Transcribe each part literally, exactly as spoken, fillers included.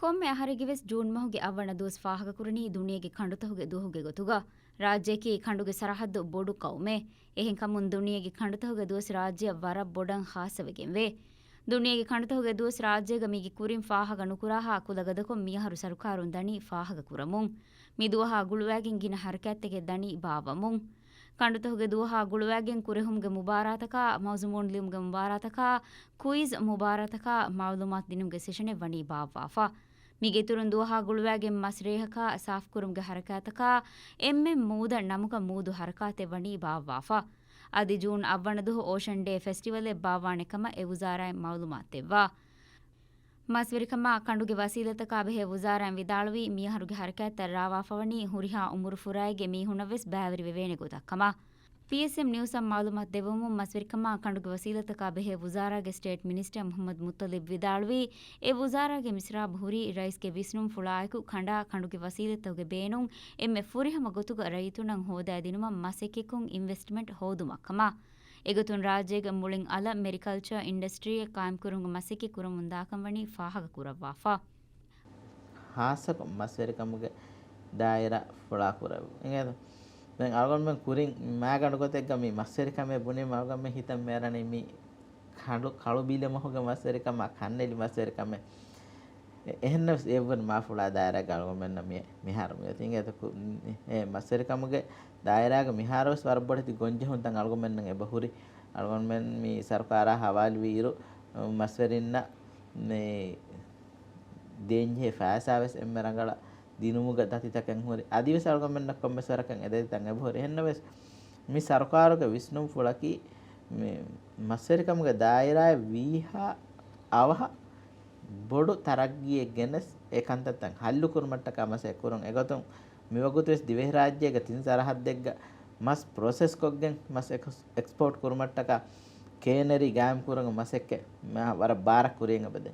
ކޮންމެ އަހަރެއްގެ ވެސް ޖޫން މަހުގެ އަށްވަނަ ދުވަސް ފާހަގަކުރަނީ ދުނިޔޭގެ ކަނޑުތަކުގެ ދުވަހުގެ ގޮތުގަ. ރާއްޖެއަކީ ކަނޑުގެ ސަރަހައްދު ބޮޑު ޤައުމެއް. އެހެންކަމުން ދުނިޔޭގެ ކަނޑުތަކުގެ ދުވަސް ރާއްޖެއަށް ވަރަށް ބޮޑަށް ޚާއްޞަވެގެންވޭ. ދުނިޔޭގެ ކަނޑުތަކުގެ ދުވަސް ރާއްޖޭގަ މީގެ ކުރިން ފާހަގަ ނުކުރާހާ ކުލަގަދަކޮށް މިއަހަރު ސަރުކާރުން ދަނީ ފާހަގަކުރަމުން. މި ދުވަހާ ގުޅުވައިގެން ގިނަ ހަރަކާތްތަކެއް ދަނީ ބާއްވަމުން. ކަނޑުތަކުގެ ދުވަހާ ގުޅުވައިގެން ކުރެހުމުގެ މުބާރާތަކާ، މައުޒުމޫނު ލިޔުމުގެ މުބާރާތަކާ، ކުއިޒް މުބާރާތަކާ މައުލޫމާތު ދިނުމުގެ ސެޝަނެއް ވަނީ ބާއްވާފަ. މީގެ އިތުރުން ދުވަހާ ގުޅުވައިގެން މަސްރޭހަކާ ސާފުކުރުމުގެ ހަރަކާތަކާ، އެންމެން މޫދަށް ނަމުގަ މޫދު ހަރަކާތެއް ވަނީ ބާއްވާފަ. އަދި ޖޫން އަށްވަނަ ދުވަހު އޯޝަން ޑޭ ފެސްޓިވަލެއް ބާއްވާނެ ކަމަށް އެ ވުޒާރާއިން މައުލޫމާތު ދެއްވާ. މަސްވެރިކަމާ ކަނޑުގެ ވަސީލަތަކާ ބެހޭ ވުޒާރާއިން ވިދާޅުވީ، މިއަހަރުގެ ހަރަކާތްތައް ރާވާފަވަނީ ހުރިހާ އުމުރު ފުރާއެއްގެ މީހުންނަށް ވެސް ބައިވެރިވެވޭނެ ގޮތަށް ކަމަށް. ޕީއެސްއެމް ނިއުސްއަށް މައުލޫމާތު ދެއްވަމުން، މަސްވެރިކަމާ ކަނޑުގެ ވަސީލަތަކާ ބެހޭ ވުޒާރާގެ ސްޓޭޓް މިނިސްޓަރ މުޙައްމަދު މުއްޠަލިބް ވިދާޅުވީ، އެ ވުޒާރާގެ މިސްރާބު ހުރީ ރައީސްގެ ވިސްނުންފުޅާއެކު ކަނޑާ ކަނޑުގެ ވަސީލަތްތަކުގެ ބޭނުން އެންމެ ފުރިހަމަ ގޮތުގަ ރައްޔިތުންނަށް ހޯދައިދިނުމަށް މަސައްކަތްކޮށް އިންވެސްޓްމަންޓް ހޯދުމަށް ކަމަށް. އެގޮތުން ރާއްޖޭގެ މުޅިން އަލަށް މެރިކަލްޗަރ އިންޑަސްޓްރީއެއް ޤާއިމްކުރުމުގެ މަސައްކަތް ކުރަމުންދާކަން ވަނީ ފާހަގަކުރައްވާފަ. ޚާއްޞަކޮށް މަސްވެރިކަމުގެ ދާއިރާ ފުޅާކުރެވުން. އިނގޭތޯ؟ ދެން އަޅުގަނޑުމެން ކުރިން މާގަނޑު ގޮތެއްގަ މި މަސްވެރިކަމޭ ބުނީމަ އަޅުގަނޑުމެން ހިތަށް މިއަރަނީ މި ކަޅު، ކަޅު ބިލެ މަހުގެ މަސްވެރިކަމާ، ކަންނެލި މަސްވެރިކަމެއް. އެ-، އެހެންނަމަވެސް އެއްވަރު މާ ފުޅާ ދާއިރާގަ އަޅުގަނޑުމެންނަށް މި-، މިހާރު މިއޮތީ. އިނގޭތޯ؟ އެ މަސްވެރިކަމުގެ ދާއިރާގަ މިހާރުވެސް ވަރަށް ބޮޑެތި ގޮންޖެހުންތައް އަޅުގަނޑުމެންނަށް އެބަހުރި. އަޅުގަނޑުމެން މި ސަރުކާރާ ހަވާލުވި އިރު، މަސްވެރިންނަށް މި ދޭންޖެހޭ ފައިސާވެސް އެންމެ ރަނގަޅަށް ދިނުމުގެ ދަތިތަކެއް ހުރި. އަދިވެސް އަޅުގަނޑުމެންނަށް ކޮންމެސް ވަރަކަށް އެ ދަތިތައް އެބަހުރި. އެހެންނަމަވެސް، މި ސަރުކާރުގެ ވިސްނުންފުޅަކީ މި މަސްވެރިކަމުގެ ދާއިރާއަށް ވީހާ އަވަހަށް ބޮޑު ތަރައްގީއެއް ގެނެސް، އެ ކަންތައްތައް ހައްލު ކުރުމަށްޓަކާ މަސައްކަތް ކުރުން. އެގޮތުން މިވަގުތުވެސް ދިވެހިރާއްޖޭގެ ތިން ސަރަހައްދެއްގަ މަސް ޕްރޮސެސްކޮށްގެން މަސް އެކްސް-، އެކްސްޕޯޓް ކުރުމަށްޓަކާ ކޭނަރީ ގާއިމް ކުރުމުގެ މަސައްކަތް މާ ވަރަށް ބާރަށް ކުރިއަށް އެބަދޭ.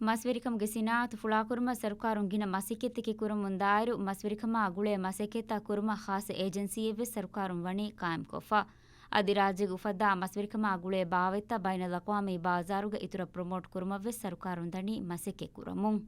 މަސްވެރިކަމުގެ ސިނާއަތު ފުޅާކުރުމަށް ސަރުކާރުން ގިނަ މަސައްކަތްތަކެއް ކުރަމުން ދާއިރު، މަސްވެރިކަމާ ގުޅޭ މަސައްކަތްތައް ކުރުމަށް ޚާއްޞަ އޭޖެންސީއެއްވެސް ސަރުކާރުން ވަނީ ޤާއިމްކޮށްފަ. އަދި ރާއްޖޭގެ އުފައްދާ މަސްވެރިކަމާ ގުޅޭ ބާވަތްތައް ބައިނަލްއަޤްވާމީ ބާޒާރުގަ އިތުރަށް ޕްރޮމޯޓް ކުރުމަށްވެސް ސަރުކާރުން ދަނީ މަސައްކަތް ކުރަމުން.